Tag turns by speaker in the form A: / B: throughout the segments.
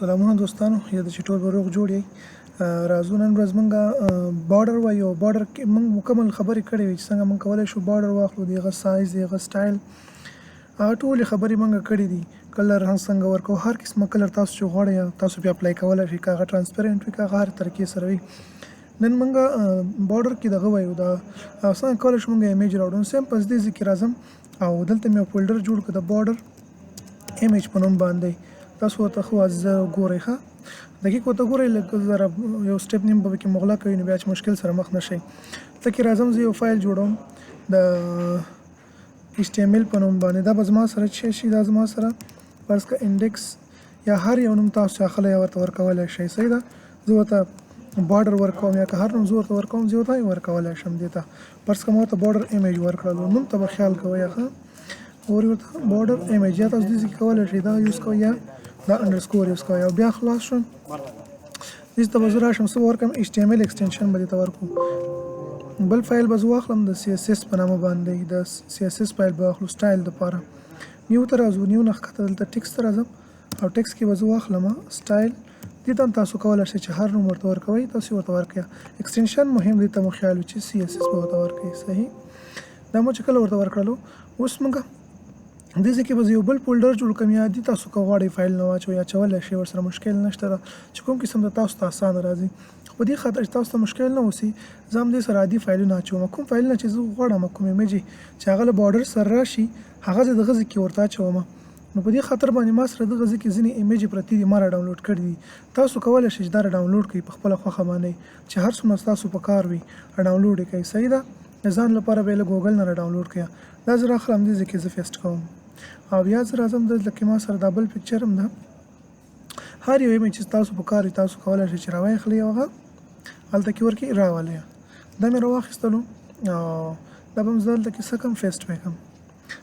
A: سلامونه دوستانو، هیله ده چې ټول به روغ جوړ یئ. راځو نن ورځ مونږ بارډر وایو. بارډر کې مونږ مکمل خبرې کړې وي چې څنګه مونږ کولی شو بارډر واخلو، د هغه سایز، د هغه سټایل، هغه ټولې خبرې مونږ کړې دي. کلر هم څنګه ورکو، هر قسمه کلر تاسو چې غواړئ تاسو بیا اپلای کولی شئ، که هغه ترانسپیرنټ وي، که هغه هر طریقې سره وي. نن مونږ بارډر کې دغه وایو، دا څنګه کولی شو مونږ ایمیج راوړو. سیم پس دې ځای کې راځم او دلته مې یو فولډر جوړ کړ د بارډر ایمیج په نوم باندې. تاسو ورته ښه واضح ګورئ، ښه دقیق ورته ګورئ، لږ زره یو سټیپ نیم به پکې مغلق وي، نو بیا چې مشکل سره مخ نه شئ. دلته کې راځم، زه یو فایل جوړوم د HTML په نوم باندې. دا به زما سره چې شي، دا زما سره فرض که انډیکس یا هر یو نوم تاسو اخلئ ورته ورکولی شئ. صحیح ده، زه ورته بارډر ورکوم یا که هر نوم زه ورته ورکوم، زه ورته ورکولی شم. دې ته فرض که ما ورته بارډر ایمیج ورکړلو، نوم ته به خیال کوئ، ښه ورې ورته بارډر ایمیج، یا تاسو دې ځای کې کولی شئ دا یوز کوئ یا دا انډرسکور یوز کوئ. او بیا خلاص شوم، دې ته به زه راشم، څه به ورکړم، HTML اکسټنشن به دې ته ورکړو. بل فایل به زه واخلم د CSS په نامه باندې، د CSS فایل به واخلو سټایل دپاره. نیو ته راځو، نیو نه ښکته دلته ټیکس ته راځم او ټیکس کې به زه واخلم سټایل. دې ته هم تاسو کولی شئ چې هر نوم ورته ورکوئ، تاسو یې ورته ورکړئ. اکسټنشن مهم دی، ته مو خیال وي چې CSS به ورته ورکړئ. صحیح، دا مو چې کله ورته ورکړلو، اوس موږ دې ځای کې به زه یو بل فولډر جوړ کړم، یا دې تاسو که غواړئ فایل نه واچوئ یا اچولی شئ، ورسره مشکل نشته ده چې کوم قسم د تاسو ته اسانه راځي. خو په دې خاطر چې تاسو ته مشکل نه اوسي، زه هم دې سره عادي فایلونه اچوم. کوم فایلونه چې زه غواړم، کوم ایمیج چې هغه له بارډر سره راشي، هغه زه دغه ځای کې ورته اچوم. نو په دې خاطر باندې ما سره دغه ځای کې ځینې ایمیج پرتې دي، ما را ډاونلوډ کړي دي. تاسو کولی شئ چې دا را ډاونلوډ کړئ په خپله خوښه باندې، چې هر څومره ستاسو په کار وي را ډاونلوډ یې کړئ. صحیح ده، د ځان لپاره به یې له ګوګل نه را ډاونلوډ کړئ. دا زه راخلم دې ځای کې زه فیسټ کوم، او بیا زه راځم دلته کې ما سره دا بل پکچر هم ده. هر یو ایمیج چې تاسو په کار وي تاسو کولی شئ چې راواخلئ او هغه هلته کې ورکې راولئ. دا مې راواخیستلو او دا به هم زه دلته کې څه کوم، فیسټ به یې کړم.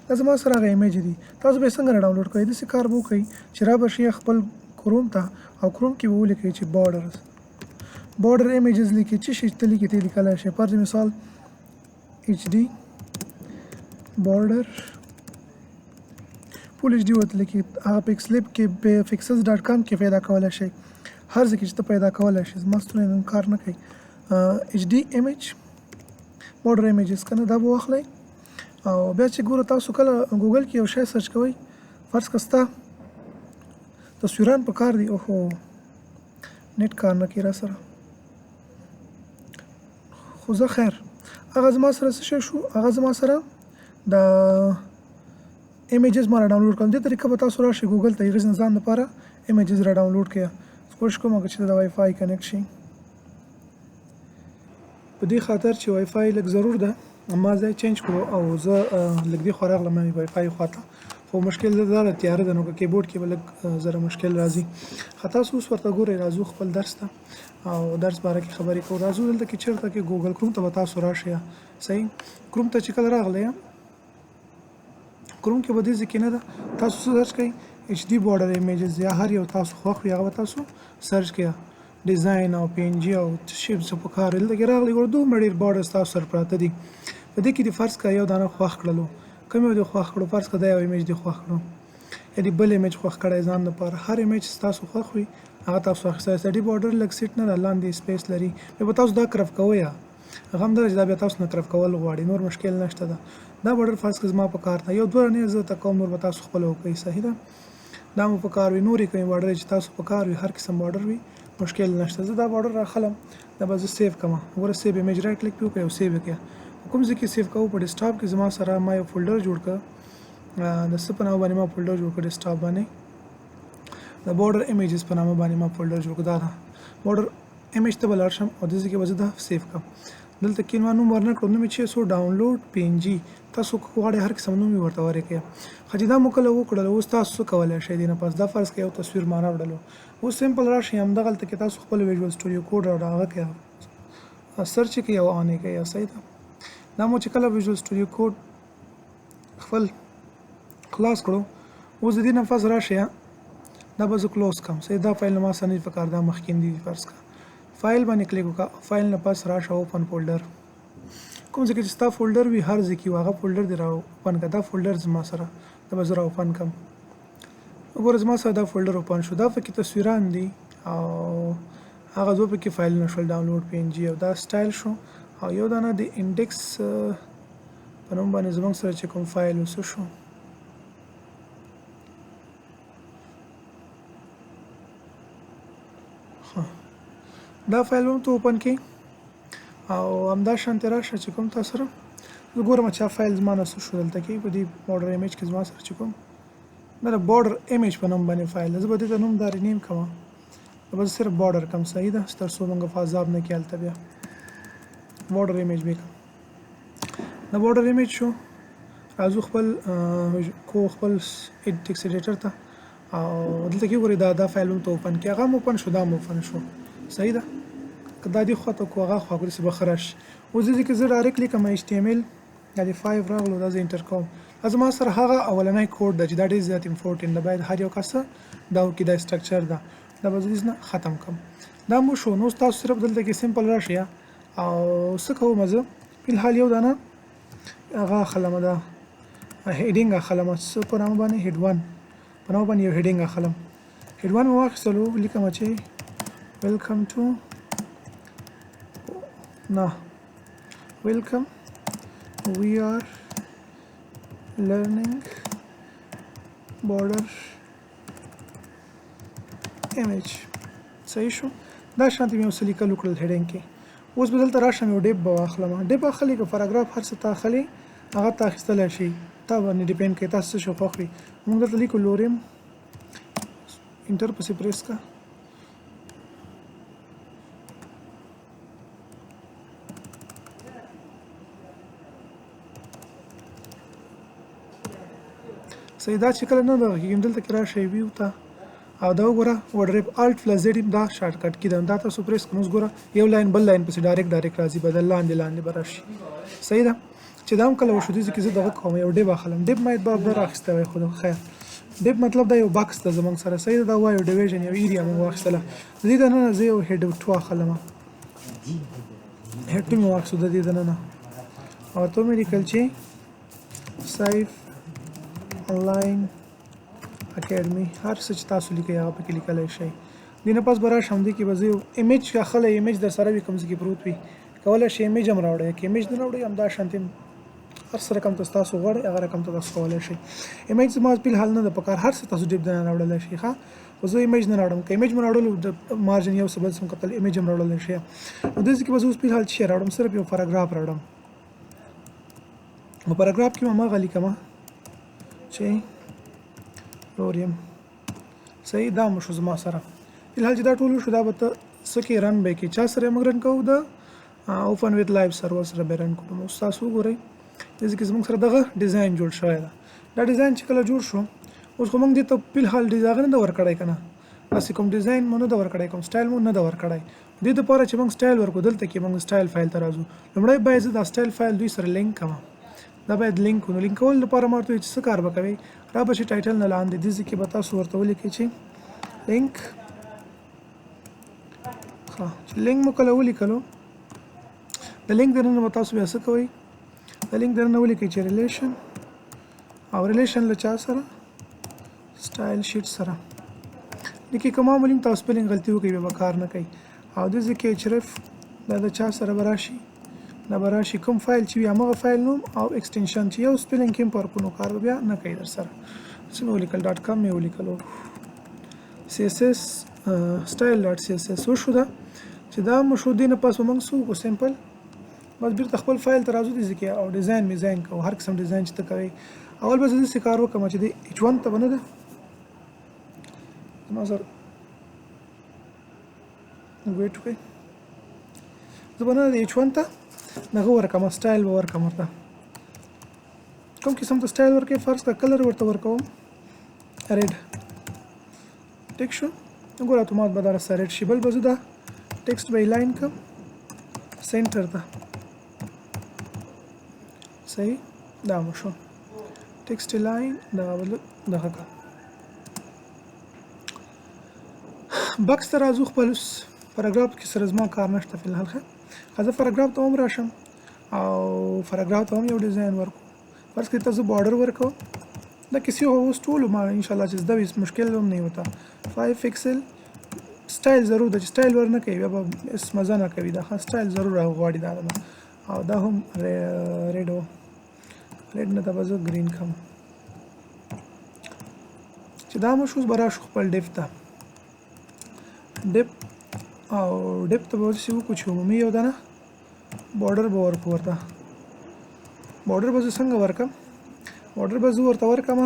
A: دا زما سره هغه ایمیج دي، تاسو به یې څنګه را ډاونلوډ کړئ؟ داسې کار به وکړئ چې را به شئ خپل کروم ته، او کروم کې به ولیکئ چې بارډر ایمیجز لیکئ، چې شي ته لیکئ ته یې لیکلی شئ. فرض مثال ایچ ډي بارډر فول ایچ ډي ورته لیکئ. هغه په ایکسلیپ کې په فکسز ډاټ کام کې پیدا کولی شئ، هر ځای کې چې ته پیدا کولی شې. زما ستونی نن کار نه کوي. ایچ ډي ایمیج بارډر ایمیجز که نه، دا به واخلئ. او بیا چې ګوره تاسو کله ګوګل کې یو شی سرچ کوئ، فرض که ستا تصویران په کار دي، اوهو نېټ کار نه کوي را سره، خو زه خیر هغه زما سره څه شی شو، هغه زما سره د ایمیجز ما را ډاونلوډ کړم. دې طریقه به تاسو راشئ ګوګل ته، هغې ځان دپاره ایمیجز را ډاونلوډ کړئ. کوشش کوم که چې د وای فای کنیکټ شي. په دې خاطر چې وای فای لږ ضرور ده، ما ځای چینج کړو او زه لږ دې خوا راغلم وای فای خواته، خو مشکل دا ده تیاره ده، نو که کیبورډ کې به لږ زره مشکل راځي. ښه تاسو اوس ورته ګورئ، راځو خپل درس ته او درس باره کې خبرې کوو. راځو دلته کې چېرته کې ګوګل کروم ته به تاسو راشئ. صحیح، کروم ته چې کله راغلی، کروم کې به دې ځای کې نه ده، تاسو څه سرچ کړئ، ایچ ډي بارډر ایمیجز یا هر یو تاسو خوښ وي هغه به تاسو سرچ کړئ، ډیزاین او پی این جی او څه شی څه په کار وي. دلته کې راغلی ګوره دومره ډېر بارډرز تاسو سره پراته دي. په دې کې دې فرض کړه یو دانه خوښ کړلو، کوم یو دې خوښ کړو، فرض کړه دا یو ایمیج دې خوښ کړو یا دې بل ایمیج خوښ کړی ځان دپاره. هر ایمیج چې تاسو خوښ وي هغه تاسو اخیستی شئ. ډي بارډر لږ سیټ نه ده، لاندې سپیس لري، بیا به تاسو دا کرف کوئ، هغه هم دا چې دا بیا تاسو نه کرف کول غواړي، نور مشکل نشته ده. دا بارډر فرض کړه زما په کار ده، یو دوه رنې زه ته کوم، نور به تاسو خپله وکړئ. صحیح ده، دا مو په کار وي. نورې کومې بارډر چې تاسو په کار وي، هر قسم بارډر وي مشکل نشته. زه دا بارډر راخلم، دا به زه سیو کړم. ګوره سیو ایمیج رایټ کلیک پرې وکړئ او سیو یې کړئ. په کوم ځای کې سیو کوو؟ په ډیسکټاپ کې زما سره ما یو فولډر جوړ کړ، د څه په نامه باندې ما فولډر جوړ کړ، ډیسکټاپ باندې د بارډر ایمیجز په نامه باندې ما فولډر جوړ کړ. دا ده بارډر ایمیج ته به لاړ شم او دې ځای کې به زه دا سیو کړم. دلته کې ما نوم ورنه کړو، نوم یې چې سو ډاونلوډ پی این جی، تاسو که غواړئ هر قسم نوم یې ورته ورکړئ. ښه چې دا مو کله وکړل، اوس تاسو څه کولی شئ دې نه پس دا فرض کړئ یو تصویر ما راوړلو، اوس سمپل راشئ همدغلته کې تاسو خپل ویژوال سټوډیو کوډ راوړه، هغه کړئ، سرچ یې کړئ او آن یې کړئ. صحیح ده، دا مو چې کله ویژوال سټوډیو کوډ خپل خلاص کړو، اوس د دې نه پس راشئ، دا به زه کلوز کړم. صحیح، دا فایل ما سره نه دی پکار، دا مخکې دی. فرض کړه فایل باندې کلیک وکړه، فایل نه پس راشه اوپن فولډر، کوم ځای کې چې ستا فولډر وي هر ځای کې هغه فولډر دې را اوپن کړه. دا فولډر زما سره دا به زه را اوپن کړم. وګوره زما سره دا فولډر اوپن شو، دا پکې تصویران دي او هغه دوه پکې فایلونه شول، ډاونلوډ پی ان جی او دا سټایل شو، او یو دانه د انډیکس په نوم باندې زموږ سره چې کوم فایل اوس شو. دا فایل هم ته اوپن کې او همدا شان ته راشه چې کوم تاسو سره زه ګورم چې فایل زما نه څه شو. دلته کې په دې بارډر ایمیج کې زما سره چې کوم دا د بارډر ایمیج په نوم باندې فایل، زه به دې ته نوم دا رینیم کوم، دا به صرف بارډر کم، صحیح ده، تر څو موږ په عذاب نه کې هلته بیا بارډر ایمیج به کوم. دا بارډر ایمیج شو، راځو خپل کو خپل ټیکس ایډیټر ته او دلته کې ګورئ دا فایل هم ته اوپن کړي، هغه هم اوپن شو، دا هم اوپن شو، صحیح ده. که دا دې خوا ته کو هغه خوا کو داسې به ښه راشي. اوس دې کې زه ډایرکټ لیکم ایچ ټي ایم ایل، دا د 5 راغلو، دا زه انټر کوم. دا زما سره هغه اولنی کوډ ده چې دا ډېر زیات امپورټنټ ده، باید هر یو کس دا وکړي، دا سټرکچر ده، دا به زه دې نه ختم کړم. دا مو شو. نو تاسو صرف دلته کې سمپل راشئ او څه کوم زه فی الحال یو دانه هغه اخلم، دا هیډینګ اخلم، څه په نامه باندې هیډ 1 په نامه باندې یو هیډینګ اخلم. هیډ 1 مې واخیستلو، لیکم چې ویلکم ټو نه ویلکم وی آر لرنینګ بارډر ایمیج، صحیح شو. دا شانتې مې یو څه لیکل وکړل هیډینګ کې. اوس به دلته راشم یو ډیپ به واخلم، ډیپ اخلي که پاراګراف هر څه ته اخلي هغه ته اخیستلی شي، تا باندې ډیپینډ کوي تاسو څه شی خوښ وي. موږ دلته لیکو لوریم، انټر پسې پریس کړه، صحیح. دا چې کله نه دغه کېږي دلته کې راشئ ویو ته او دا وګوره وډریپ الټ پلس زیډ دا شارټ کټ کې ده، دا تاسو پریس کړئ. اوس ګوره یو لاین بل لاین پسې ډایرکټ راځي، بدل لاندې لاندې به راشي، صحیح ده. چې دا هم کله وشو دې ځای کې زه دغه کوم یو ډیب اخلم، ډیب ما به بر اخیستی وای خو خیر. ډیب مطلب دا یو باکس ده زموږ سره، صحیح ده. دا وایو ډیویژن یو ایریا موږ واخیستله. د دې دننه زه یو هډ 2 اخلم، هډ 2 مې واخیستو د دې دننه، او ورته مې لیکل چې سیف انلاین اکیډمي، هر څه چې تاسو لیکئ هغه پکې لیکلی شئ. دې نه پس به راشم دې کې به زه یو ایمیج اخلی، ایمیج در سره وي کوم ځای کې پروت وي، کولی شئ ایمیج هم راوړئ، که ایمیج نه راوړئ همدا شانتې هر څه رقم ته تاسو غواړئ هغه رقم ته تاسو کولی شئ. ایمیج زما په الحال نه ده پکار، هر څه تاسو ډیپ دننه راوړلی شئ، ښه. خو زه ایمیج نه راوړم، که ایمیج مو راوړلو د مارجن یو څه بل څه کتل ایمیج هم راوړلی شئ. نو دې ځای کې به زه اوس په الحال څه شی راوړم، صرف یو پاراګراف راوړم. نو پاراګراف کې به هماغه لیکم چې لوریم، صحیح. دا مو شو زما سره په الحال چې دا ټول شو. دا به ته څه کې رن به کې چا سره موږ رن کوو، د اوپن ویت لایو سرور سره به رن کوو. نو اوس تاسو وګورئ دې ځای کې زموږ سره دغه ډیزاین جوړ شوی ده. دا ډیزاین چې کله جوړ شو، اوس خو موږ دې ته په الحال ډیزاین نه ده ورکړی که نه، داسې کوم ډیزاین مو نه ده ورکړی، کوم سټایل مو نه ده ورکړی. دې دپاره چې موږ سټایل ورکړو دلته کې موږ سټایل فایل ته راځو. لومړی باید زه دا سټایل فایل دوی سره لینک کړم، دا باید لینک کړو. نو لینک کولو لپاره ما ورته وویل چې څه کار به کوئ، را به شي ټایټل نه لاندې دې ځای کې به تاسو ورته ولیکئ چې لینک. ښه، چې لینک مو کله ولیکلو، د لینک دننه به تاسو بیا څه کوئ، د لینک دننه ولیکئ چې ریلیشن، او ریلیشن له چا سره، سټایل شیټ سره لیکئ. که معمولي هم تاسو سپیلینګ غلطي وکړئ بیا به کار نه کوي. او دې ځای کې اچ رف دا د چا سره به راشي، دا به راشي کوم فایل چې وي هماغه فایل نوم او اکسټنشن، چې یو سپیلینګ کې هم فرق نو کار به بیا نه کوي در سره. څه مې ولیکل، ډاټ کام مې ولیکلو، سی اس اس سټایل ډاټ سی اس اس وشو. دا چې دا مو شو، دې نه پس به موږ څه وکړو، سمپل بس بیرته خپل فایل ته راځو دې ځای کې او ډیزاین میزاین کوو، هر قسم ډیزاین چې ته کوې. اول به زه داسې کار وکړم چې دې ایچ 1 ته به نه ده زما سره ویټ وکړئ، زه به نه د ایچ 1 ته دغه ورکړم، سټایل به ورکړم ورته. کوم قسم ته سټایل ورکوې، فرض کړه کلر ورته ورکوم ریډ، ټیک شو. ګوره اتومات به دا راسره ریډ شي. بل به زه دا ټیکسټ به یې لاین کړم سینټر ته، صحیح. دا مو شو ټیکسټ لاین، دغه به دغه کړم. بکس ته راځو خپل اوس پاراګراف کې سره زما کار نشته فی الحال. ښه، زه پاراګراف ته هم راشم او پاراګراف ته هم یو ډیزاین ورکړو. فرض کړئ ته زه بارډر ورکوم، دا کیسې خو اوس ټولو ما ان شاء الله چې زده وي مشکل هم نه وته. 5 پکسل سټایل ضرور ده، چې سټایل ور نه کوي بیا به هېڅ مزه نه کوي. دا ښه سټایل ضرور راغواړي دا نه. او دا هم ریډ و، ریډ نه ته به زه ګرین کړم. چې دا مو شو، اوس به راشو خپل ډیپ ته. ډیپ او ډیپ ته به داسې وکړو چې عمومي یو دانه بارډر به ورکړو ورته. بارډر به زه څنګه ورکړم؟ بارډر به زه ورته ورکړم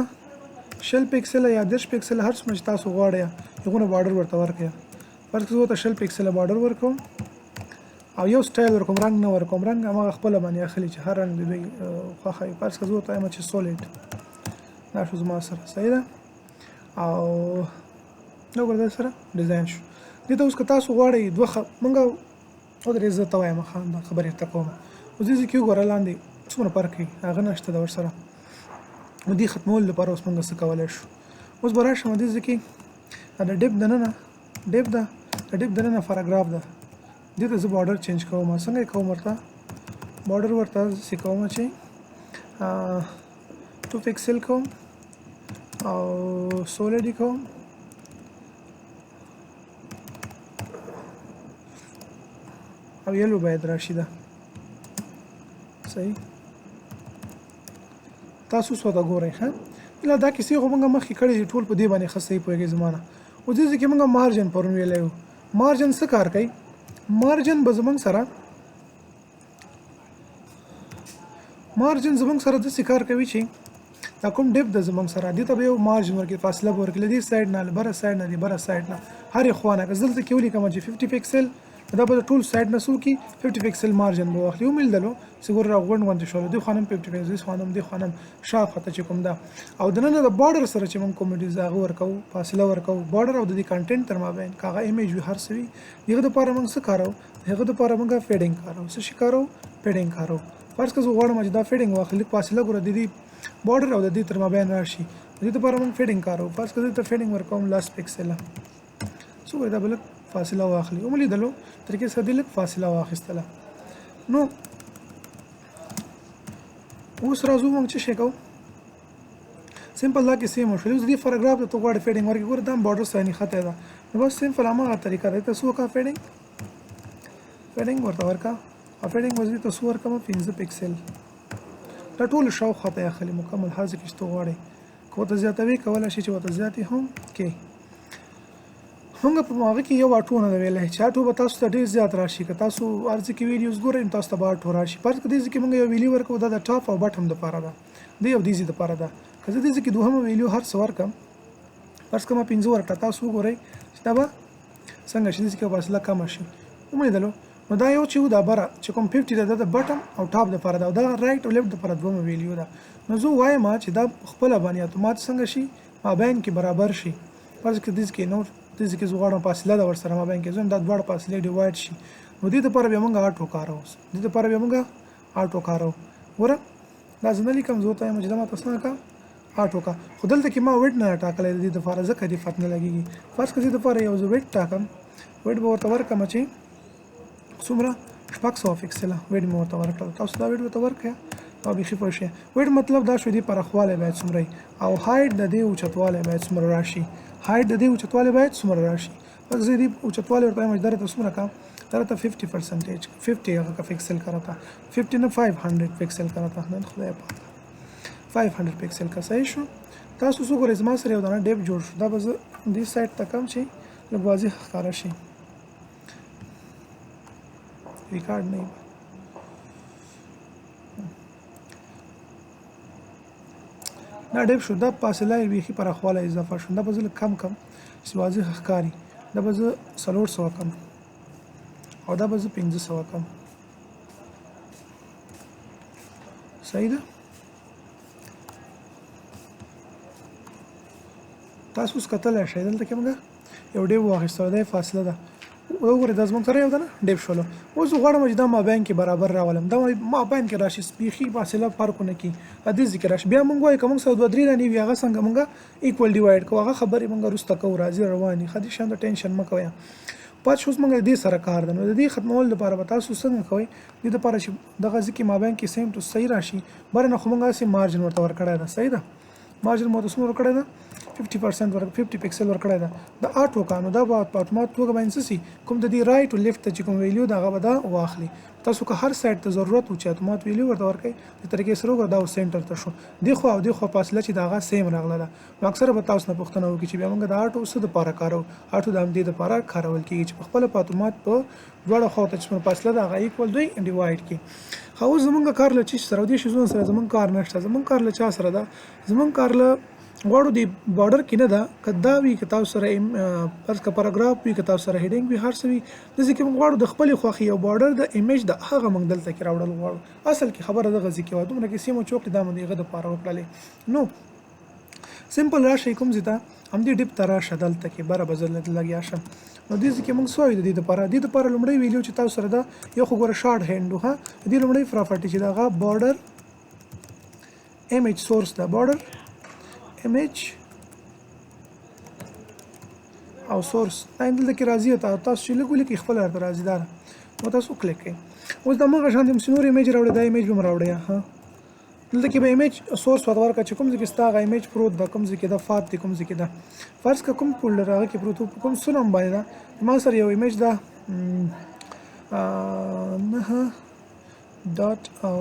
A: 20 پکسله یا 30 پکسله، هر څومره چې تاسو غواړئ هغونه بارډر ورته ورکړئ. فرض کړئ زه ورته 20 پکسله بارډر ورکوم او یو سټایل ورکوم، رنګ نه ورکوم، رنګ هماغه خپله باندې اخلي چې هر رنګ د دوی خوښه وي. فرض کړئ زه ورته وایم چې سولیډ، دا شو زما سره صحیح ده. او دا ګوره دا سره ډیزاین شو. دې ته اوس که تاسو غواړئ دوه مونږ ودرې زه ته وایم، ښه دا خبرې درته کوم. اوس دې ځای کې وګوره لاندې څومره فرق کوي، هغه نشته ده ورسره. نو دې ختمولو لپاره اوس مونږ څه کولی شو؟ اوس به راشم دې ځای کې دا د ډیپ دننه ډیپ ده، د ډیپ دننه پاراګراف ده، دې ته زه بارډر چینج کوم. څنګه یې کوم؟ ورته بارډر ورته څه کوم چې 2 پکسل کوم او سولیډ یې کوم. او یلو باید راشي ده صحیح. تاسو اوس ورته ګورئ. ښه لا دا کیسې خو موږ مخکې کړې دي، ټول په دې باندې ښه صحیح پوهېږئ زما نه. اوس دې ځای کې موږ مارجن پرون ویلی وو. مارجن څه کار کوي؟ مارجن به زموږ سره مارجن زموږ سره داسې کار کوي چې دا کوم ډیپ ده زموږ سره، دې ته به یو مارجن ورکړي، فاصله به ورکړي له دې سایډ نه، له بره سایډ نه، دې بره سایډ نه، هرې خوا نه. که زه دلته کې ولیکم چې 50 پکسل، دا به د ټول سایډ نه څه وکړي؟ 50 پکسل مارجن به واخلي. ومې لیدلو چې ګوره را غونډ غونډې شولو، دې خوا نه هم 50 پکسل، دې خوا نه هم، دې خوا نه هم، شا خوا ته چې کوم ده. او دننه د بارډر سره چې موږ کوم ډیزاین هغه ورکوو، فاصله ورکوو بارډر او د دې کانټینټ تر مابین، که هغه ایمیج وي هر څه وي، د هغه دپاره موږ څه کاروو؟ د هغه دپاره موږ فیډینګ کاروو. څه شي کاروو؟ فیډینګ کاروو. فرض که زه غواړم چې دا فیډینګ واخلم، لږ فاصله ګوره د دې بارډر او د دې تر مابین راشي، د دې دپاره موږ فیډینګ کاروو. فرض که زه ته فیډینګ ورکوم لس پکسله، څو دا به لږ فاصله واخلي. ومو لیدلو طریقې سره دې لږ فاصله واخیستله. نو اوس راځو موږ څه شی کوو؟ سمپل دا کیسې مو شولې. اوس دې پاراګراف ته ته غواړې فیډینګ ورکړې، ګوره دا هم بارډر سره نښتی ده، نو بس سمپل هماغه طریقه ده. ته څه وکړه؟ فیډینګ، فیډینګ ورته ورکړه. او فیډینګ به زه دې ته څو ورکړم؟ 5 پکسل. دا ټول شاوخوا ته یې اخلي مکمل، هر ځای کې چې ته غواړې. که ورته زیاتوې کولی شي چې ورته زیات یې هم کې. موږ په هغه کې یو اټو نه ده ویلی چې اټو به تاسو ته ډېر زیات راشي. که تاسو هر ځای کې ویډیوز ګورئ نو تاسو ته به اټو راشي. فرض کړه دې ځای کې موږ یو ویلیو ورکوو، دا د ټاپ او بټم دپاره ده، دې او دې ځای دپاره ده. که زه دې ځای کې دوهمه ویلیو هر څه ورکړم، فرض کړه ما 5 ورکړه، تاسو وګورئ چې دا به څنګه شي، دې ځای کې به فاصله کمه شي. ومو لیدلو؟ نو دا یو چې و دا بره چې کوم 50 ده، دا د بټم او ټاپ دپاره ده، او دا رایټ او لیفټ دپاره دوهمه ویلیو ده. نو زه وایم چې دا خپله باندې اتومات څنګه شي، مابین کې برابر شي. فرض کړه دې ځای کې نور دې ځای کې زه غواړم فاصله ده ورسره مابین کې، زه دا دواړه فاصلې ډیوایډ شي. نو دې دپاره بیا موږ آټو کاروو، دې دپاره بیا موږ آټو کاروو. ګوره دا زه نه لیکم، زه ورته وایم چې دا ماته څنګه کا آټو کا. خو دلته کې ما ویډ نه ټاکلی د دې دپاره، ځکه دې فرق نه لګېږي. فرض کړه دې دپاره یو زه ویډ ټاکم، ویډ به ورته ورکړم چې څومره 600 پکسله ویډ مې ورته ورکړل. تاسو دا ویډ ورته ورکړئ او بیخي پوه شئ. ویډ مطلب دا شو دې پراخوالی باید څومره وي، او هایټ د دې اوچتوالی باید څومره راشي، هایټ د دې اوچتوالی باید څومره راشي. بس زه دې اوچتوالی ورته وایم چې دا راته څومره کا، دا راته 50 پرسنټیج، 50 هغه که پکسل کا راته 50 نه 500 پکسل کا راته، نن خدای پاک 500 پکسل کا. صحیح شو. تاسو څه ګورئ زما سره یو دانه ډیپ جوړ شو، دا به زه دې سایډ ته کم چې لږ واضح ښکاره شي. ریکارډ نه دا ډیپ شو، دا فاصله یې بیخي پراخوالی اضافه شو. دا به زه لږ کم کم چې واضح ښکاري، دا به زه 400 کم او دا به زه 500 کم. صحیح ده. تاسو اوس کتلی شئ دلته کې موږ یو ډیپ واخیستلو، دا یې فاصله ده. وګورئ دا زموږ سره یو ده نه ډیپ شولو. اوس زه غواړم چې دا مابین کې برابر راولم، دا مابین کې راشي، بیخي فاصله فرق ونه کړي، دې ځای کې راشي. بیا موږ وایو که موږ سره دوه درې دانې وي هغه څنګه موږ ایکول ډیوایډ کوو، هغه خبرې موږ وروسته کوو، راځي روان دي. ښه دې شیانو ته ټینشن مه کوئ. پاتې شو اوس موږ د دې سره کار ده. نو د دې ختمولو لپاره به تاسو څنګه کوئ؟ دې دپاره چې دغه ځای کې مابین کې سیم ټو صحیح راشي، بره نه خو موږ هسې مارجن ورته ورکړی ده، صحیح ده. مارجن مو ته څومره ورکړی ده؟ 50% ور 50 پکسل ورکړی ده. د آټو کا نو دا به په اتومات توګه باندې څه سي، کوم د دې رائټ او لیفت ته چې کوم ویلیو ده هغه به دا واخلي. تاسو که هر سایډ ته ضرورت و چې اتومات ویلیو ورته ورکړئ، د طریقې سره وګوره دا اوس سنټر ته شو، دې خوا او دې خوا فاصله چې د هغه سیم راغله ده. نو اکثره به تاسو نه پوښتنه وکړي چې بیا موږ د آټو څه دپاره کارو؟ آټو د همدې دپاره کارول کېږي چې په خپله په اتومات په دواړو خواو ته چې څومره فاصله ده هغه ایکول دوی ډیوایډ کړي. ښه، اوس زمونږ کار له چیش سره او دې شیزونو سره زمونږ کار نشته. زمونږ کار له چا سره ده؟ زمونږ کار له غواړو د بارډر کې نه ده، که دا وي، که تاسو سره فرض که پاراګراف وي، که تاسو سره هډینګ وي، هر څه وي، داسې کې موږ غواړو د خپلې خوښې یو بارډر د ایمیج د هغه موږ دلته کې راوړل غواړو. اصل کې خبره دغه ځای کې وه، دومره کیسې مو چې وکړې دا مو د هغه دپاره وکړلې. نو سمپل راشئ کوم ځای ته، همدې ډیپ ته راشه، دلته کې بره به زه لږ لګیا شم. نو دې ځای کې موږ څه وایو د دې دپاره؟ د دې دپاره لومړی ویلیو چې تاسو سره ده، یو خو ګوره شارټ هینډ و، ها، د دې لومړی پراپرټي چې ده هغه بارډر ایمیج سورس ده، بارډر ایمیج او سورس دا دلته کې راځي، او تاسو چې لږ ولیکئ خپله درته راځي. دا نو تاسو کلیک کړئ. اوس دا موږ شان دې نور ایمیج راوړی، دا ایمیج به مو راوړی. ها، دلته کې به ایمیج سورس ورته ورکړه چې کوم ځای کې ستا هغه ایمیج پروت ده، کوم ځای کې ده فات دی، کوم ځای کې ده، فرض که کوم فولډر هغه کې پروت و، په کوم څه نوم باندې ده. ما سره یو ایمیج ده، 9 ډاټ او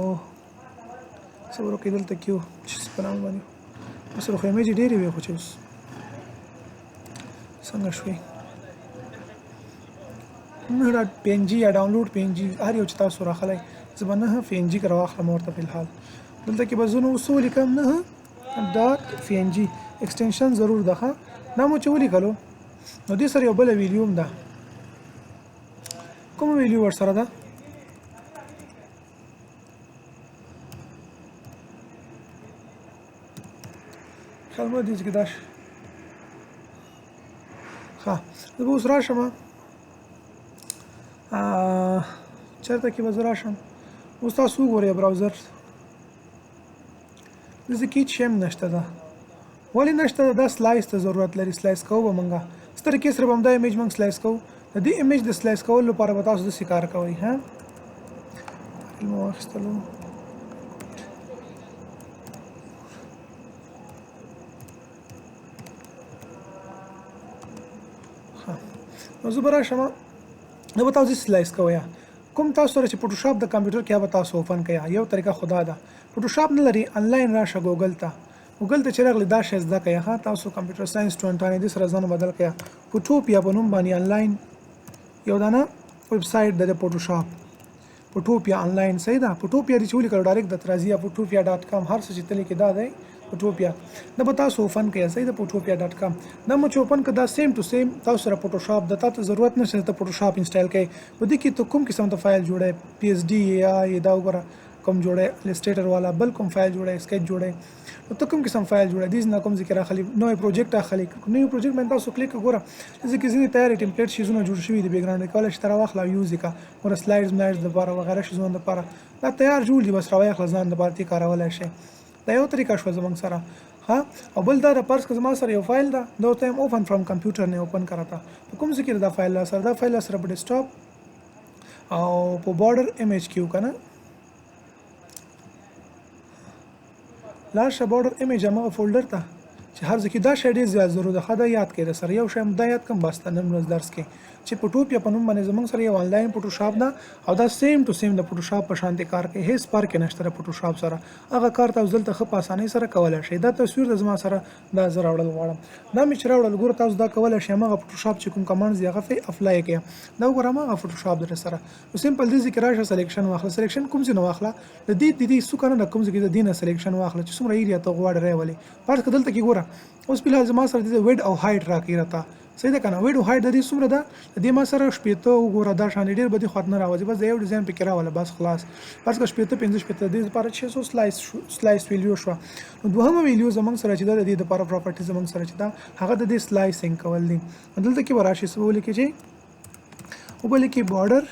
A: څه ورکړئ دلته کې و چې څه په نامه باندې و. ما سره خو ایمیج ډېرې وې، خو چې اوس څنګه شوې؟ 9 ډاټ پی این جي یا ډاونلوډ پی این جي، هر یو چې تاسو راخلی، زه به 9 پی این جي که راواخلم ورته. فی الحال دلته کې به زه نو څه ولیکم؟ 9 ډاټ پی این جي، اکسټنشن ضرور ده. ښه، دا مو چې ولیکلو نو دې سره یو بله ویلیو هم ده. کومه ویلیو ورسره ده؟ خیال مو دې کې دا شي. ښه، زه به اوس راشم، چېرته کې به زه راشم؟ اوس تاسو وګورئ براوزر، داسې کې هېڅ شی هم نشته ده. ولې نشته ده؟ دا سلایس ته ضرورت لري، سلایس کوو به موږ. څه طریقې سره به همدا ایمیج موږ سلایس کوو؟ د دې ایمیج د سلایس کولو لپاره به تاسو داسې کار کوئ. ها، فایل مو واخیستلو، ښه، نو زه به راشم، دا به تاسو سلایس کوئ. کوم تاسو سره چې فوټوشاپ د کمپیوټر کې به تاسو اوپن کړئ. یو طریقه خو دا ده، فوټوشاپ نه لري انلاین راشه ګوګل ته، ګوګل ته چې راغلی دا شی زده کړئ. ښه، تاسو کمپیوټر ساينس سټوډنټان دې سره ځان بدل کړئ. فوټوپیا په نوم باندې انلاین یو دانه ویب سایټ ده د فوټوشاپ، فوټوپیا انلاین، صحیح ده. فوټوپیا دې چې ولیکلو ډایرکټ درته راځي، یا فوټوپیا ډاټ کام، هر څه چې ته لیکې دا دی فوټوپیا، دا به تاسو اوپن کړئ. صحیح ده، فوټوپیا ډاټ کام دا مو چې اوپن کړ، دا سیم ټو سیم تاسو سره فوټوشاپ ده، تا ته ضرورت نشته چې ته فوټوشاپ انسټال کړې. په دې کې ته کوم قسم ته فایل جوړې، پی ایس ډي یا یې دا وګوره کوم جوړې، السټریټر والا بل کوم فایل جوړې، سکیچ جوړې، نو ته کوم قسم فایل جوړې، دې نه کوم ذکر اخلي، نوې پروجیکټ اخلي، نوې پروجیکټ باندې تاسو کلیک وګوره، ځکه ځینې تیارې ټیمپلیټ شیزونه جوړ شوي دي، بیکګراوند کولای شي ته راواخله او یوز یې کړه. ګوره سلایډز ملایډز دپاره وغیره شیزونو دپاره دا تیار جوړ دي، بس راواخله ځان دپاره ته یې کارولی شې. دا یو طریقه شوه زموږ سره. ها، او بل دا ده، فرض که زما سره یو فایل ده، دا ورته وایم اوپن فرام کمپیوټر نه اوپن کړه، ته په کوم ځای کې دا فایل را سره، دا فایل را سره په ډیسکټاپ او په بارډر ایمیج کې وکنه، لاړ شه بارډر ایمیج همغه فولډر ته چې هر ځای کې دا شی ډېر زیات ضرور ده. ښه، دا یاد کړئ سره یو شی هم دا یاد کړم بس ته نن ورځ درس کې چې فوټوپیا په نوم باندې زموږ سره یو انلاین فوټوشاپ ده او دا سیم ټو سیم د فوټوشاپ په شان دی کار کوي، هیڅ فرق یې نشته د فوټوشاپ سره. هغه کار تاسو دلته ښه په اسانۍ سره کولی شئ. دا تصویر د زما سره دا زه راوړل غواړم، دا مې چې راوړل ګوره تاسو دا کولی شئ هماغه فوټوشاپ چې کوم کمانډز دی هغه پرې اپلای کړئ. دا وګوره هماغه فوټوشاپ در سره. نو سمپل دې ځای کې راشه سلیکشن واخله، سلیکشن کوم ځای نه واخله، د دې د دې څوکه نه ده کوم ځای کې د دې نه سلیکشن واخله چې څومره ایریا ته غواړې راولې. فرض کړه دلته کې ګوره اوس په الحال زما سره د دې ویډ او هایټ راکوي راته، صحیح ده که نه؟ ویډ او هایټ د دې څومره ده؟ د دې ما سره شپېته وګوره، دا شان ډېر به دې خواته نه راوځي، بس د یو ډیزاین پکې راوله بس خلاص. فرض کړه شپېته پنځه شپېته د دې لپاره چې څو سلایس شو، سلایس ویلیو شوه. نو دوهمه ویلیو زموږ سره چې ده د دې لپاره پراپرټي زموږ سره چې ده هغه د دې سلایسینګ کول دي. نو دلته کې به راشي څه به ولیکي چې وبه لیکي بارډر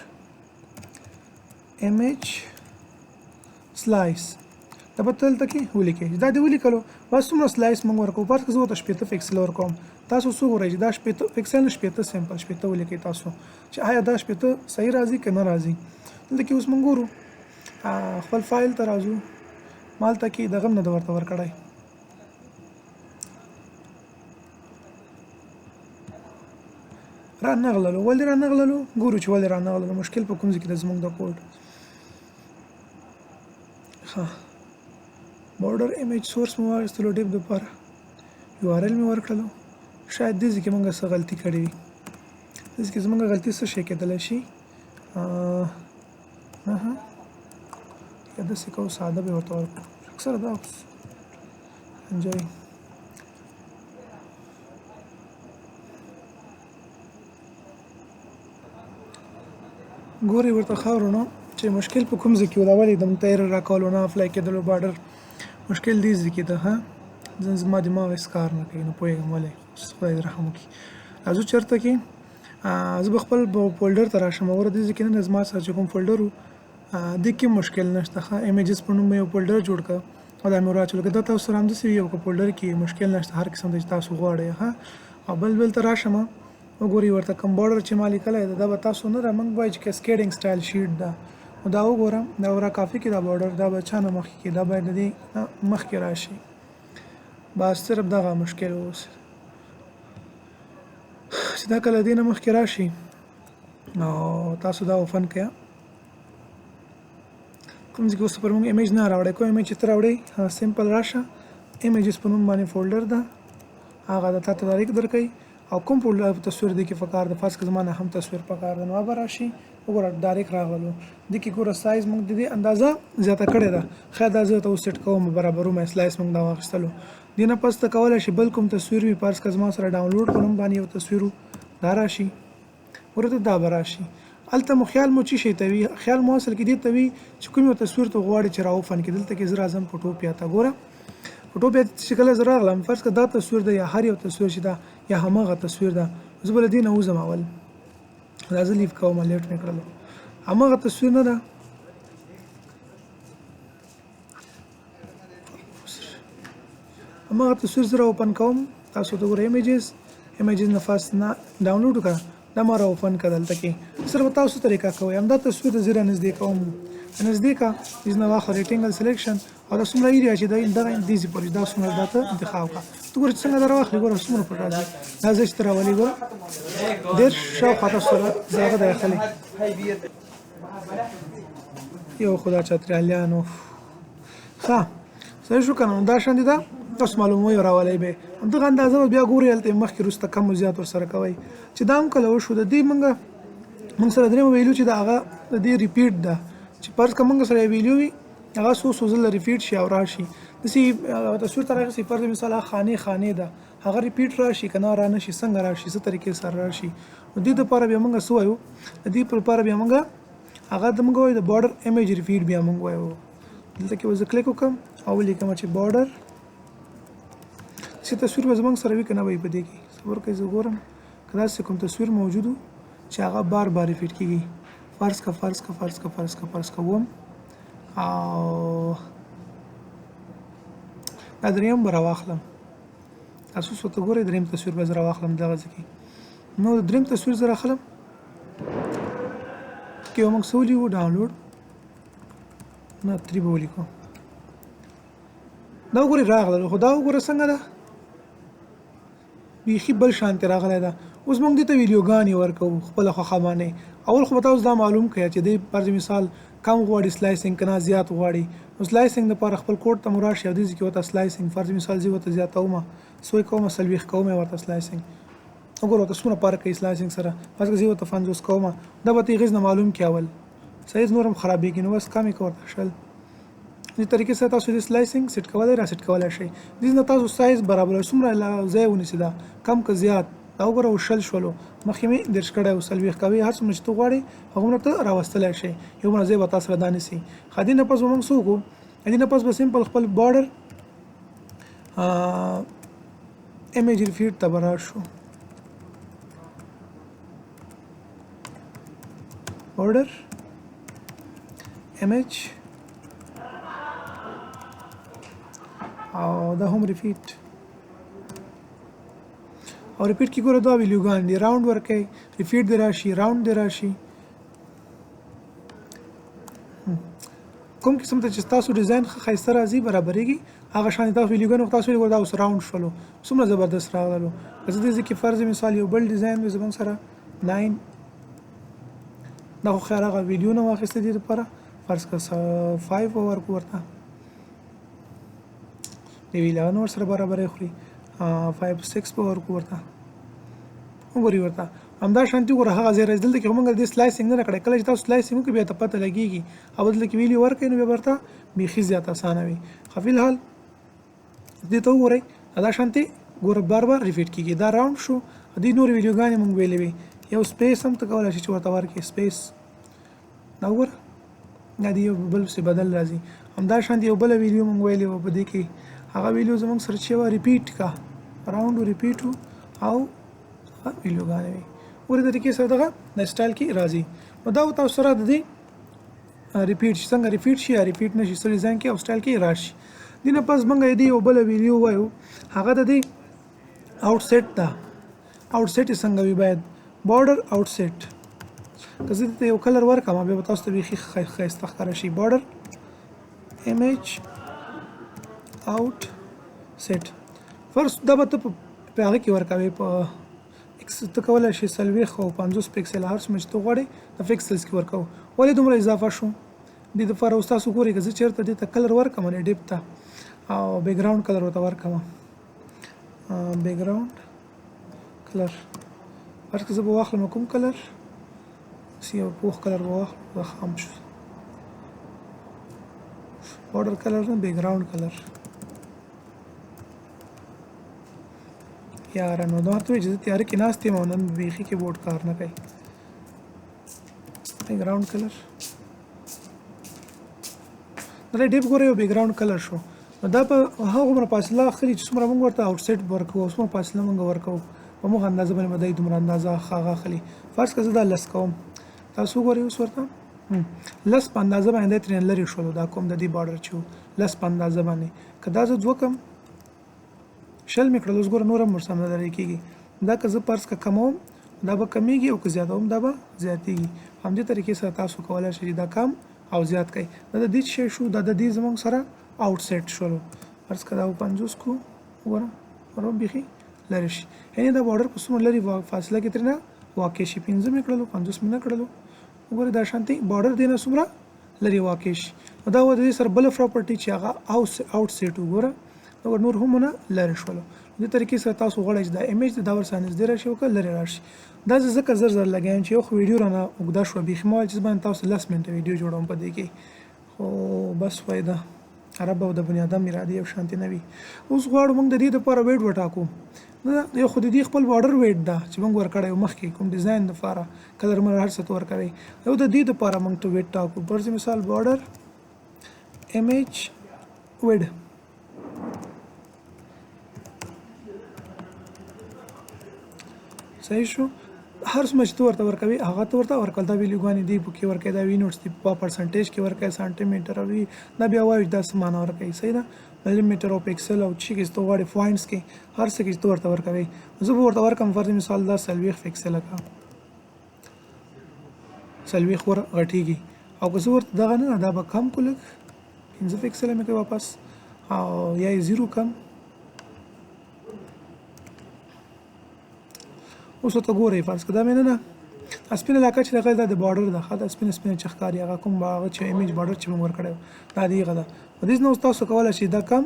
A: ایمیج سلایس، دا به دلته کې ولیکي. دا دې ولیکلو بس څومره سلایس موږ ورکوو، فرض کړه زه ورته شپېته پکسل ورکوم، تاسو څه ګورئ چې دا شپېته پکسل نه شپېته سمپل شپېته ولیکئ تاسو چې آیا دا شپېته صحیح راځي که نه راځي. دلته کې اوس موږ ګورو، خپل فایل ته راځو، مالته کې دغه هم نه ده ورته ورکړی. را نغللو. ولې را نغللو؟ ګورو چې ولې را نغللو، مشکل په کوم ځای کې ده زموږ د کوډ. ښه، بارډر ایمیج سورس مو واخیستلو ډیپ دپاره، یو آر ال مې ورکړلو. شاید دې ځای کې موږ څه غلطي کړې وي. دې ځای کې زموږ غلطي څه شی کېدلی شي؟ نه، یا داسې کوو، ساده به ورته ورکړو. اکثره دا اوس انجوي ګوري ورته ښه ورونو چې مشکل په کوم ځای کې و، دا ولې د موږ ته ایرر راکولو نه اپلای کېدلو بارډر. مشکل دې ځای کې ده. ها، زما دماغ هېڅ کار نه کوي، نه پوهېږم ولې، خدای دې رحم وکړي. راځو چېرته کې، زه به خپل فولډر ته راشم. وګوره دې ځای کې نه زما سره چې کوم فولډر و، دې کې مشکل نشته. ښه، ایمیجز په نوم مې یو فولډر جوړ کړ او دا مې وراچول. که دا تاسو سره همداسې وي او که فولډر کې مشکل نشته، هر قسم دی چې تاسو غواړئ. ښه، او بل بل ته راشم، وګورئ ورته کوم بارډر چې ما لیکلی دی، دا به تاسو نه را موږ وایو چې کسکیډینګ سټایل شیټ ده. نو دا وګوره، دا ورا کافي کې دا بارډر دا به چا نه مخکې کې، دا باید د دې نه مخکې راشي. بس صرف دغه مشکل اوس چې دا کله دې نه مخکې راشي او تاسو دا اوپن کړئ. کوم ځای کې اوس پر موږ ایمیج نه راوړی، کوم ایمیج چې ته راوړې سمپل راشه ایمیجز په نوم باندې فولډر ده، هغه د تا ته ډایرکټ درکوي. او کوم فولډر تصویر دی کې پکار ده، فرض که زما نه هم تصویر پکار ده، نو هغه به راشي. وګوره ډایرکټ راغلو. دې کې ګوره سایز موږ د دې اندازه زیاته کړې ده. خیر، دا زه ورته اوس سیټ کوم، برابروم. سلایس موږ دا واخیستلو. دې نه پس ته کولی شي بل کوم تصویر وي، فرض که زما سره ډاونلوډ په نوم باندې یو تصویر و، دا راشي. ورته دا به راشي. هلته مو خیال مو څه شي ته وي، خیال مو اصل کې دې ته وي چې کوم یو تصویر ته غواړي چې راوفن کړي. دلته کې زه راځم فوټوپیا ته. ګوره فوټوپیا ته چې کله زه راغلم، فرض که دا تصویر ده یا هر یو تصویر چې ده یا هماغه تصویر ده، زه به له دې نه وځم. اول دا زه لیف کوم، لیفټ مې کړلو، هماغه تصویر نه ده. هماغه تصویر زه راوپن کوم. تاسو ته ګوره ایمیجز، ایمیجز نه فرست نه ډاونلوډ کړه، دا ما راوپن کړه. دلته کې صرف تاسو طریقه کوئ. همدا تصویر ته زه رانږدې کوم، نږدې که ځینې واخله ریکټینګل سلیکشن، او دا څومره ایریا چې دی دغه دې ځای پورې دا څومره دا ته انتخاب کړه. ته ګوره چې څنګه دا راواخلې، ګوره څومره پټ راځي. دا ځای چې ته راولې، ګوره ډېر شاوخوا تاسو سره زاغه دی اخلي. یو خو دا چتریالیانو. ښه صحیح شو که نه؟ دا شان دی، دا تاسو معلوموئ راولئ به همدغه اندازه به بیا ګورئ، هلته یې مخکې وروسته کم و زیات ورسره کوئ. چې دا هم کله وشو، د دې موږ سره درېیمه ویلو چې د هغه د دې ریپیټ ده، چې فرض که موږ سره یو ویلو وي، هغه څو څو ځله ریپیټ شي او راشي. داسې تصویر ته راغی، فرض مثال هغه خانې خانې ده، هغه ریپیټ راشي که نه را نه شي، څنګه راشي، څه طریقې سره راشي. نو دې دپاره بیا موږ څه وایو؟ د دې لپاره بیا موږ هغه د موږ وایو د بارډر ایمیج ریپیټ بیا موږ وایو. دلته کې به زه کلیک وکړم او ولیکم چې بارډر څه تصویر به زموږ سره وي که نه وي. په دې کې صبر کوئ، زه ګورم که داسې کوم تصویر موجود و چې هغه بار بار ریپیټ کېږي. فرض که فرض که فرض که فرض که فرض که وم او دا دریم به راواخلم. تاسو اوس ورته ګورئ، دریم تصویر به زه راواخلم دغه ځای کې. نو دریم تصویر زه راخلم کې موږ څه ولیکو؟ ډاونلوډ نه ترې به ولیکو. دا وګورئ راغلل، خو دا وګوره څنګه ده، بیخي بل شان ته راغلی ده. اوس موږ دې ته ویډیوګانې ورکوو خپله خوښه باندې. اول خو به تاسو دا معلوم کړئ چې دی فرض مثال کم غواړي سلایسینګ که نه زیات غواړي. نو سلایسینګ دپاره خپل کوډ ته مو راشي او دې ځای کې ورته سلایسینګ فرض مثال زه ورته زیاتوم، څو یې کوم، 40 کوم یې ورته سلایسینګ. وګوره ورته څومره فرق کوي سلایسینګ سره. فرض که زه ورته 50 کوم، دا به ته یې غېږ نه معلوم کړې، اول سایز نور هم خرابېږي، نو بس کم یې که ورته 20. دې طریقې سره تاسو دې سلایسینګ سیټ کولی را سیټ کولی شئ. دې نه تاسو سایز برابروئ، څومره ځای ونیسي، دا کم که زیات. دا وګوره اوس 20 شولو، مخکې مې 30 کړی و، 40 کوي، هر څومره چې ته غواړې هغومره ته راوستلی شې، یو عمره ځای به تا سره دا نیسي. ښه، دې نه پس به موږ څه وکړو؟ دې نه پس به سمپل خپل بارډر ایمیج ریپیټ ته به راشو. بارډر ایمیج او دا هم ریپیټ. او ریپیټ کې ګوره دا ویلیوګان دي، راوند ورکوي، ریپیټ دې راشي، راوند دې راشي. کوم قسم ته چې ستاسو ډیزاین ښه ښایسته راځي برابرېږي، هغه شان تاسو ویلیوګان تاسو ویلیو دا اوس راوند شولو، څومره زبردست راغللو. که زه دې ځای کې فرض مثال یو بل ډیزاین وي زموږ سره، 9. دا خو خیر هغه ویډیو نه واخیسته دې لپاره. فرض که 5 ورکو ورته، د 11 ورسره برابرې خوري. 5 6 به ورکو ورته، وګورئ ورته همدا شانتي. ګوره هغه ځای راځي. دلته کې موږ د slicing نه کړی. کله چې تاسو slicing وکړئ بیا ته پته لګیږي، او دلته کې value ورکړئ نو بیا ورته بیخي زیات اسانه وي. خو فی الحال دې ته وګورئ، دا شانتي ګوره بار بار repeat کیږي. دا round شو. دې نورې ویډیوګانې موږ ویلې وي. یو space هم ته کولی شې چې ورته ورکړې space. دا وګوره، دا د یو بل پسې بدل راځي. همدا شان یو بله ویډیو موږ ویلې وه په دې کې، هغه ویډیو زموږ سره چې وه repeat کا round repeat او ویډیوګانې وي. ورته طریقې سره دغه د style کې راځي. نو دا تاسو سره د دې repeat شي، څنګه repeat شي یا repeat نه شي، څه design کې او style کې راشي. دې نه پس موږ دې یو بله ویډیو وایو، هغه د دې outset ده. outset یې څنګه وي؟ باید border outset، که زه دې ته یو color ورکړم بیا به تاسو ته بیخي ښایسته ښکاره شي. border image outset، فرض دا به ته په هغه کې ورکوې، په ته کولی شې 40 او 50 pixel، هر څومره چې ته غواړې د pixels کې ورکوو. ولې دومره اضافه شو؟ دې دپاره اوس تاسو ګورئ، که زه چېرته دې ته color ورکړم، دې div ته، او background color ورته ورکړم، background color فرض که زه به واخلم کوم color، سی یو پوخ color به واخلم، دا خام شو. border color نه، background color. یاره نو دا ورته وایي چې زه تیاره کې ناست یم او نن بیخي کیبورډ کار نه کوي. background color دا div ګوره یو background color شو. نو دا په هغومره فاصله اخلي چې څومره موږ ورته outset ورکوو او څومره فاصله موږ ورکوو، په موږ اندازه باندې به دی دومره اندازه هغه اخلي. فرض که زه دا 10 کوم، تاسو وګورئ اوس ورته 10 په اندازه باندې دی ترېنه لرې شولو. دا کوم د دې border چې و 10 په اندازه باندې، که دا زه 2 کم 20 مې کړل، اوس ګوره نور هم ورسره نه لرې کېږي. دا که زه فرض که کموم دا به کمیږي، او که زیاتوم دا به زیاتېږي. همدې طریقې سره تاسو کولی شئ چې دا کم او زیات کړئ. دا د دې شی شو، دا د دې زموږ سره outset شولو. فرض که دا و 50 کو، وګوره نور هم بیخي لرې شي، یعنې دا border په څومره لرې فاصله کې ترېنه واقع شي. 5 مې کړلو، 50 مې نه کړلو، وګوره دا شانتي border دې نه څومره لرې واقع شي. نو دا و د دې سره بله property چې هغه outset وګوره، دا نور هم نه لرې شولو. دې طریقې سره تاسو غواړئ چې دا image د دا ورسره نږدې راشي او که لرې راشي. دا زه ځکه زر زر لګیا یم چې یو خو ویډیو رانه اوږده شوه، بیخي ما ویل چې زه باندې تاسو 10 منټه ویډیو جوړوم په دې کې، خو بس وایي ده رب او د بني آدم ارادې یو شانتې نه وي. اوس غواړو موږ د دې دپاره width وټاکو. نه، یو خو د دې خپل border width ده چې موږ ورکړی و مخکې کوم design دپاره، color ملر هر څه ته ورکوي. یو د دې دپاره موږ ته width ټاکو. فرض مثال border image width، صحیح شو. هر څومره چې ته ورته ورکوي هغه ته ورته ورکول. دا ویلیوګانې دی پکې ورکوي، دا units دی په percentage کې ورکوي، سانټي او وي، دا بیا وایو چې دا څه معنا ورکوي، صحیح ده، ملي او پیکسل او چې کې ته غواړې points کې هر څه کې ته ورته ورکوي. زه به ورته ورکړم فرض مثال دا 40 پیکسل کا، 40 ور غټیږي. او که زه ورته دغه نه، دا به کم کړو لږ، 5 پیکسل مې کوي واپس، او یا یې 0 کم. اوس ورته ګورئ، فرض که دا مې نه نه دا سپینه علاقه چې راغلې دا د border ده، ښه دا سپینه سپینه چې ښکاري هغه کوم هغه چې image border چې موږ ورکړی و دا دی هغه ده. په دې نه اوس تاسو کولی شئ دا کم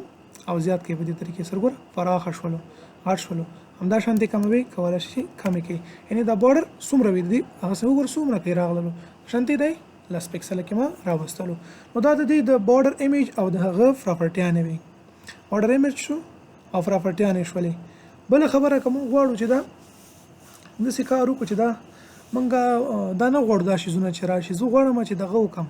A: او زیات کړئ په دې طریقې سره. ګوره پراخه شولو، غټ شولو. همدا شان دې کموي، کولی شئ چې کمې کړئ، یعنې دا border څومره وي د دې هغه څه وګوره څومره کې راغللو شانتې دی 10 پیکسله کې ما راوستلو. نو دا د دې د border image او د هغه پراپرټیانې وي. border image شو او پراپرټیانې شولې. بله خبره که موږ غواړو چې دا داسې کار وکړو چې دا مونږ دا نه غواړو دا شیزونه چې راشي، زه غواړم چې دغه وکړم.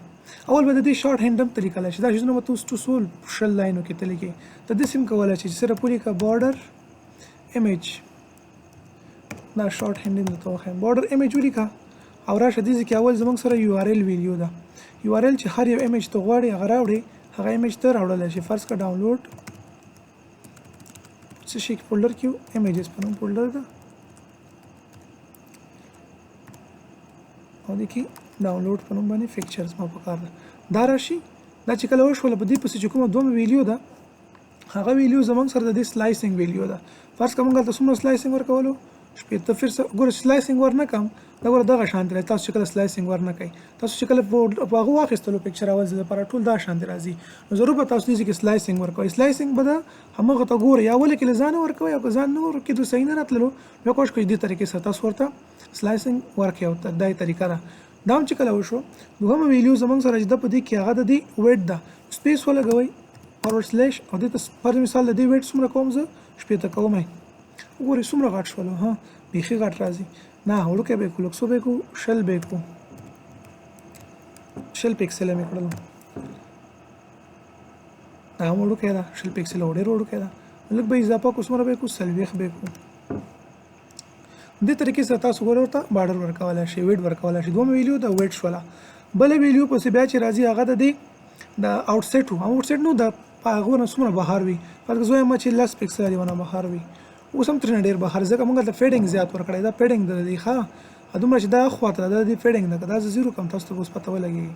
A: اول به د دې shorthand هم ته لیکلی شې، دا شیزونه به ته اوس ټول 20 لاینو کې ته لیکې. ته داسې هم کولی شې چې صرف ولیکه border image، دا shorthand هم درته وښیم. border image ولیکه او راشه دې ځای کې اول زموږ سره URL value ده. URL چې هر یو image ته غواړې هغه راوړې، هغه image ته راوړلی شې. فرض کړه download څه شي کې folder کې images په نوم folder ده، او دې کې download په نوم باندې pictures ما په کار ده. دا راشي، دا چې کله وشوله په دې پسې چې کومه دومره value ده هغه value زموږ سره د دې slicing value ده. فرض کړه موږ هلته څومره slicing ورکولو، 60 فیصد. ګوره slicing ور نه کړم دا ګوره دغه شان دی. تاسو چې کله slicing ورنه کوئ، تاسو چې کله په هغه واخیستلو picture اول ځل لپاره، ټول دا شان دی راځي. نو ضرور به تاسو دې کې slicing ورکوئ. slicing به د همغه ته ګورئ، یا ولې کې له ځانه ورکوئ، او که ځان نه ورکېدو، صحیح نه راتللو، بیا کوښښ کوئ دې طریقې سره تاسو ورته slicing ورکړئ، او دا یې طریقه ده. دا هم چې کله وشو، دوهمه value زموږ سره چې ده په دې کې، هغه د دې width ده. space ولګوئ، forward slash، او دې ته فرض مثال د دې width څومره کوم؟ زه 60 کوم. وګورئ څومره غټ شولو. ها، بیخي غټ راځي. نه، وړوکی به یې کړو، لږ څو به یې کړو؟ 20 به یې کړو. 20 پیکسله مې کړلو. دا هم وړوکی ده، 20 پیکسله ډېر وړوکی ده. لږ به اضافه کړو. څومره به یې کړو؟ 40 به یې کړو. دې طریقې سره تاسو ګوره ورته border ورکولی شئ، width ورکولی شئ. دومه value د width شوله. بله value پسې بیا چې راځي، هغه د دې د outset و. outset نو د هغو نه څومره بهر وي. فرض زه وایم چې 10 پیکسله دې ونه بهر وي. اوس هم ترېنه ډېر بهر، ځکه موږ ته padding زیات ورکړی. دا padding ده د دې. ښه، دومره چې دا خواته ده، دا د دې padding ده. که دا زه zero کړم، تاسو ته به اوس پته ولګېږي.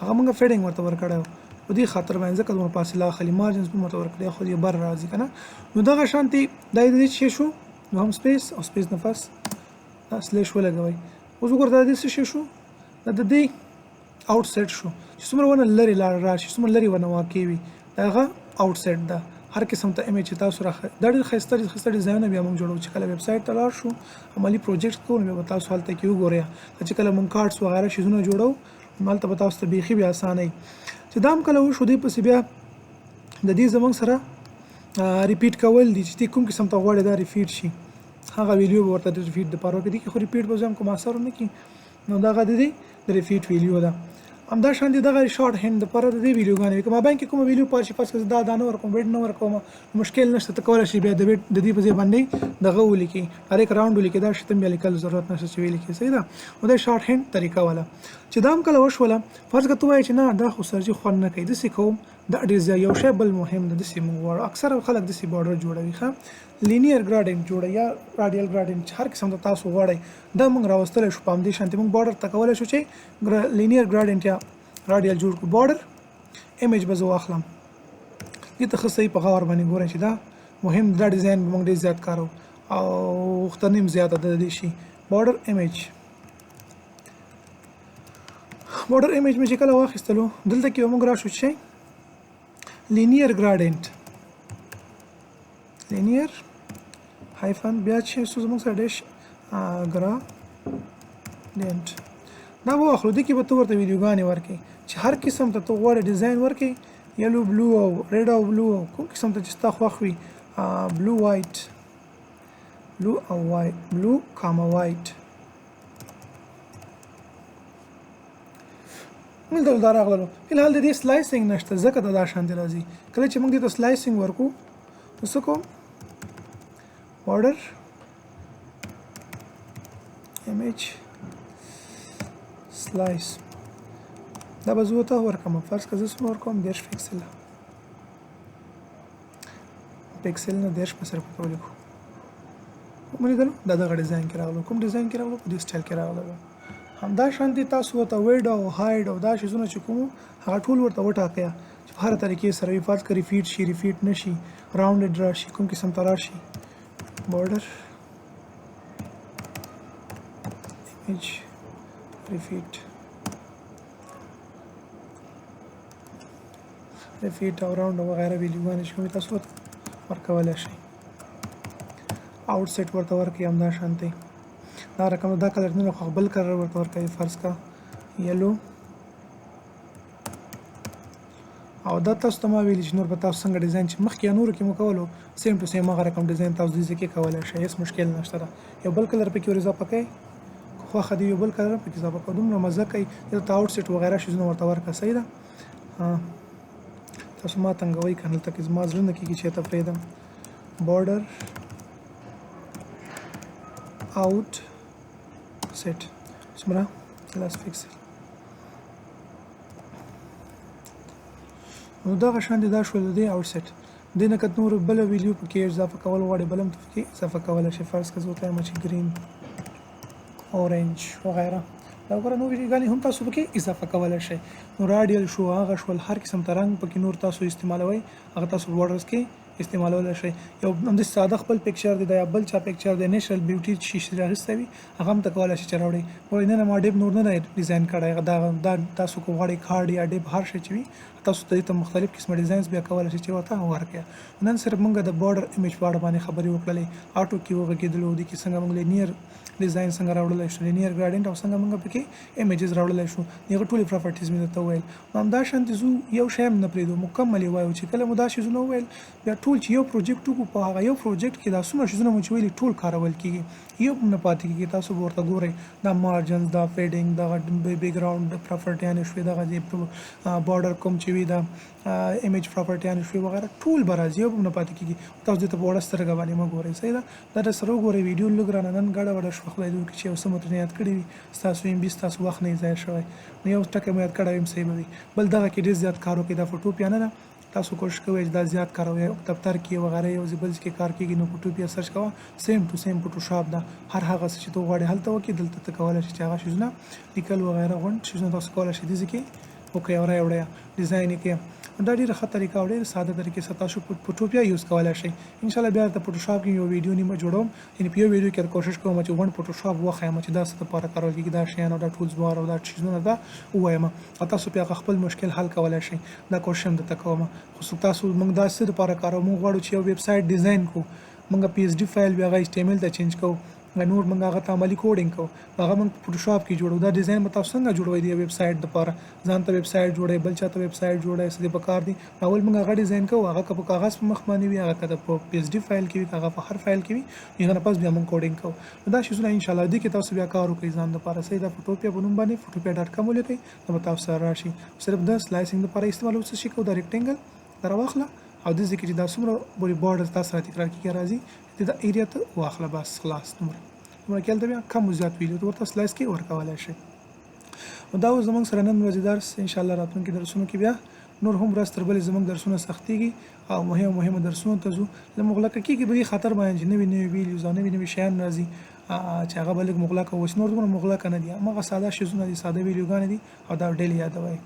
A: هغه موږ padding ورته ورکړی و، په دې خاطر باندې ځکه دومره فاصله اخلي. margins هم ورته ورکړی، خو یې بر راځي که نه. نو دغه شانتې دا د دې څه شو؟ نو هم space او space نه پس دا slash ولګوئ. اوس وګوره دا د دې څه شی شو؟ دا د دې outset شو، چې څومره ونه لرې لاړ راشي، څومره لرې ونه واقع وي، دا هغه outset ده. هر قسم ته image چې تاسو راخ، دا ډېر ښایسته ښایسته ډیزاینونه بیا موږ جوړو. چې کله ویب سایټ ته لاړ شو، عملي project کوو، نو بیا به تاسو هلته کې وګورئ. چې کله موږ cards وغیره شیزونه جوړو، نو هلته به تاسو ته بیخي بیا اسانه وي. چې دا هم کله وشو، دې پسې بیا د دې زموږ سره repeat کول دي، چې کوم قسم ته غواړي دا repeat شي، هغه value به ورته د repeat دپاره ورکړي. دې کې خو repeat به زه هم کوم اثر نه کړي. نو دغه د دې د repeat value ده. همدا شان دي دغه shorthand دپاره د دې value ګانې وي. که مابین کې کومه value پاتې شي، فرض کړه دا دا نه ورکوم، width نه ورکوم، مشکل نشته. ته کولی شې بیا د width د دې په ځای باندې دغه ولیکې، direct round ولیکې. دا شی ته بیا لیکلو ضرورت نشته چې ولیکې. صحیح ده. نو دا shorthand طریقه وله. چې دا هم کله وشوله، فرض کړه ته وایې چې نه، دا خو سرجي خوند نه کوي، داسې کوم، دا ډېر زیات. یو شی بل مهم ده، داسې موږ غواړو. اکثره خلک داسې border جوړوي. ښه، linear gradient جوړوي یا radial gradient، هر قسم ته تاسو غواړئ، دا موږ راوستلی شو. په همدې شانتې موږ border ته کولی شو چې linear gradient یا radial جوړ کړو. border image به زه واخلم. دې ته ښه صحیح په غور باندې ګورئ چې دا مهم، دا ډیزاین به موږ ډېر زیات کارو او غوښتنه هم زیاته ده د دې شي. border image، border image مې چې کله واخیستلو، دلته کې به موږ راشو چې linear gradient، linear hyphen بیا چې څه زموږ سره dash gradient، دا به واخلو. دې کې به ته ورته value ګانې ورکړې چې هر قسم ته ته غواړې ډیزاین ورکړې، yellow blue او red او blue او کوم قسم ته چې ستا خوښ وي. blue white، blue او white، blue comma white. موږ دلته دا راغللو. فی الحال د دې slicing نشته، ځکه دا دا شان دی راځي. کله چې موږ دې ته slicing ورکړو، نو څه کوم؟ border image slice، دا به زه ورته ورکړم. فرض که زه څومره ورکوم؟ 30 پیکسله، پیکسل نه 30 په صرف ورته ولیکو. ولیدلو دا دغه ډیزاین کې راغلو. کوم ډیزاین کې راغلو؟ په دې style کې راغلو. همدا شان دي تاسو ورته width او height او دا شیزونه چې کوم، هغه ټول ورته وټاکئ چې په هر طریقې سره وي. فرض که repeat شي، repeat نه شي، rounded راشي، کوم قسم ته راشي. border image repeat، repeat او round او وغیره value ګانې چې کومې، تاسو ورته ورکولی شئ. outset ورته ورکړئ. همدا شان دی دا رقم، دا color نه، خو بل color ورته ورکوي، فرض که yellow. او دا تاسو ته ما ویلي چې نور به تاسو څنګه ډیزاین چې مخکې یا نورو کې مو کولو، same to same هغه رقم ډیزاین تاسو دې ځای کې کولی شئ، هېڅ مشکل نشته. ده یو بل color پکې ور اضافه کړئ که خوښه دي، یو بل color پکې اضافه کړئ، دومره مزه کوي. دلته outset وغیره شیزونه ورته ورکړه. صحیح ده. تاسو ما تنګوئ که نه، دلته کې زما زړه نه کېږي چې ته پرېږدم. border outset څومره؟ 10 پیکسل. نو دغه شان دی، دا شول د دې outset. دې نه که نور بله value پکې اضافه کول غواړي، بل هم ته پکې اضافه کولی شي. فرض که زه ورته وایم چې green، orange وغیره، دا وګوره نور value ګانې هم تاسو پکې اضافه کولی شئ. نو radial شو، هغه شول، هر قسم ته رنګ پکې نور تاسو استعمالوئ، هغه تاسو borders کې استعمالولی شئ. یو همداسې ساده خپل picture دی، دا یا بل چا picture دی، natural beauty چې شي راغستی وي، هغه هم ته کولی شې چې راوړې. وایي نه نه، ما ډیب نور نه دی design کړی. دا دا تاسو که غواړئ کارډ یا ډیب هر شی چې وي، تاسو ته دې ته مختلف قسمه designs بیا کولی شئ چې ورته ورکړئ. نن صرف موږ د border image په اړه باندې خبرې وکړلې، آټو کې وغږېدلو، دې کې څنګه موږ linear design څنګه راوړلی شو، linear gradient، او څنګه موږ پکې images راوړلی شو، دغه ټولې properties مې درته وویل. نو همدا شانتې ځو، یو شی هم نه پرېږدو، مکمل یې وایو چې کله مو دا شیزونه وویل، بیا ټول چې یو project وکړو، په هغه یو project کې دا څومره شیزونه مو چې ویلي ټول کارول کېږي، یو هم نه پاتې کېږي. تاسو به ورته ګورئ، دا margins، دا padding، دغه background property یانې شوې، دغه border کوم چې وي، دا image property یانې شوې وغیره، ټول به راځي، یو هم نه پاتې کېږي. تاسو دې ته په وړه سترګه باندې مه ګورئ، صحیح ده؟ دا در سره وګورئ. ویډیو لږ رانه نن ګډه وډه شوه، خدای دې وکړي چې یو څه مو ترې یاد کړي وي. ستاسو MB، ستاسو وخت نه ضایع شوی. نو یو ټکی مو یاد کړی وي هم صحیح به وي. بل دغه کې ډېر زیات کار وکړئ. دا فوټوپیا نه ده، تاسو کوشش کوئ چې دا زیات کاروئ، دفتر کې وغیره یو ځای بل ځای کې کار کېږي، نو فوټوپیا search کوه، same to same فوټوشاپ ده. هر هغه څه چې ته غواړې هلته وکړې، دلته ته کولی شې چې هغه شیزونه لیکل وغیره غونډ شیزونه تاسو کولی شئ دې ځای کې وکړئ او راوړئ، design یې کړئ. دا ډېره ښه طریقه او ډېره ساده طریقې سره تاسو فوټوپیا use کولی شئ. انشاءالله بیا درته فوټوشاپ کې یو ویډیو نیمه جوړوم، یعنې په یو ویډیو کې کوشش کوم چې غونډ فوټوشاپ وښایم چې دا څه دپاره کارول کېږي، دا شیان او دا tools بار او دا چیزونه دا ووایم، او تاسو پرې هغه خپل مشکل حل کولی شئ. دا کوشش هم درته کوم. خو تاسو موږ دا څه دپاره کاروو؟ موږ غواړو چې یو website design کړو، موږ PSD file بیا هغه HTML ته change کوو، نور موږ هغه ته عملي coding کوو، هغه موږ په فوټوشاپ کې جوړو. دا design به تاسو څنګه جوړوئ؟ د یو website دپاره ځان ته website جوړوئ، بل چا ته website جوړوئ، څه دې په کار دي؟ اول موږ هغه design کوو، هغه که په کاغذ په مخ باندې وي، هغه که په PSD file کې وي، که هغه په هر file کې وي، هغه نه پس بیا موږ coding کوو. نو دا شیزونه انشاءالله دې کې تاسو بیا کار وکړئ ځان دپاره. صحیح ده؟ فوټوپیا په نوم باندې photopea.com ولیکئ، نو به تاسو سره راشي. صرف د slicing دپاره استعمال څه شي کوو، دا rectangle دا راواخله او دې ځای کې چې دا څومره پورې border تاسو سره تکرار کېږي راځي، دې دا area ته واخله، بس خلاص. دومره دومره کې هلته بیا کم و زیات ویلو ته ورته slice کې ورکولی شئ. نو دا اوس زموږ سره نن ورځې درس. انشاءالله راتلونکي درسونو کې بیا نور هم ورځ تر بلې زموږ درسونه سختېږي او مهم مهم درسونو ته ځو. له مغلقه کېږي په دې خاطر باندې چې نوي نوي values او نوي نوي شیان راځي چې هغه به لږ مغلقه اوسي. نور دومره مغلقه نه دي، هماغه ساده شیزونه دي، ساده value ګانې دي، او دا ډېر یادوئ.